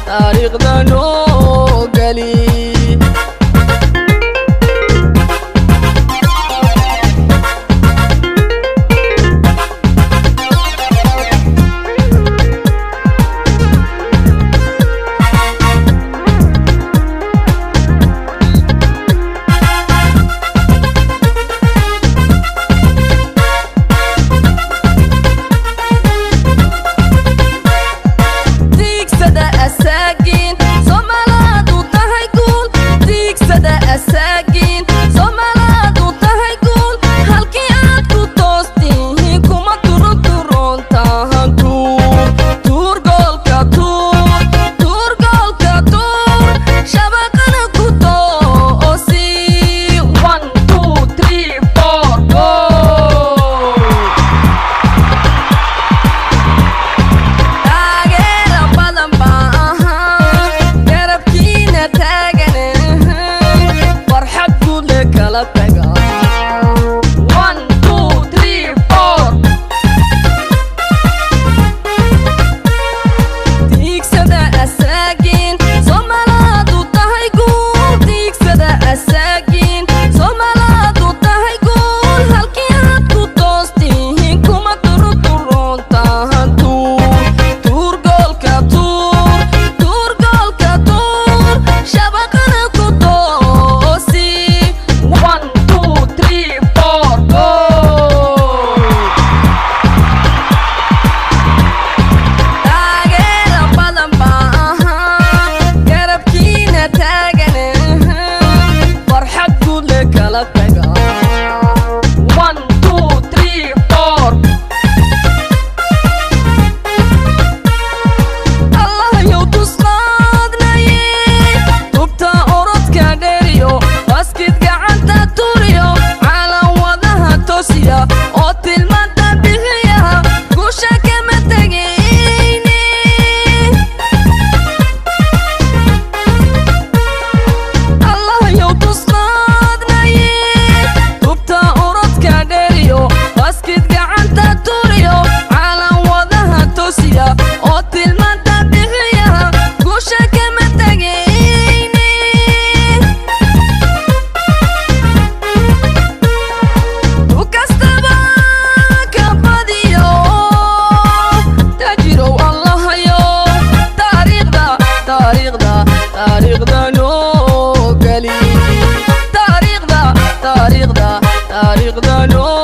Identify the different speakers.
Speaker 1: Taariikhda noo geli. Tiigsada asaagiin, Soomaalaadu tahay guul. Tiigsada asaagiin, Soomaalaadu tahay guul. Halkii aad ku toostihiin kuma turunturoontahan. Tuur, tuur goolka, tuur, tuur goolka, tuur shabaqana ku toosi. 1, 2, 3, 4, go! Taageera badan baa ahaa garabkiina taagan, farxad guudle kala taga. 1, 2, 3, 4. Tiigsada asaagiin, Soomaalaadu tahay guul. Tiigsada asaagiin, Soomaalaadu tahay guul. Halkii aad ku toostihiin kuma turuturoontahan. Tuur, tuur goolka, tuur, tuur goolka, tuur shabaqana ku toosi. 1, 2, 3, 4, go! Taageera badan baa ahaa garabkiina taagan, farxad guudle kala taga. 1, 2, 3, 4. Allahayow tusqaadnaye, tubta orodka dheeriyo, baskid gacanta turiyo, calan wadaha toosiya oo tilmaanta bixiya, guusha kama tegayne. Allahayow tusqaadnaye, tubta orodka dheeriyo, baskid gacanta turiyo, calan wadaha toosiya oo tilmaanta bixiya, guusha kama tegayne. Tu kastaba ka badiyo, tajirow Allahayo, taariikhda, taariikhda, taariikhda noo geli. Taariikhda, taariikhda, taariikhda noo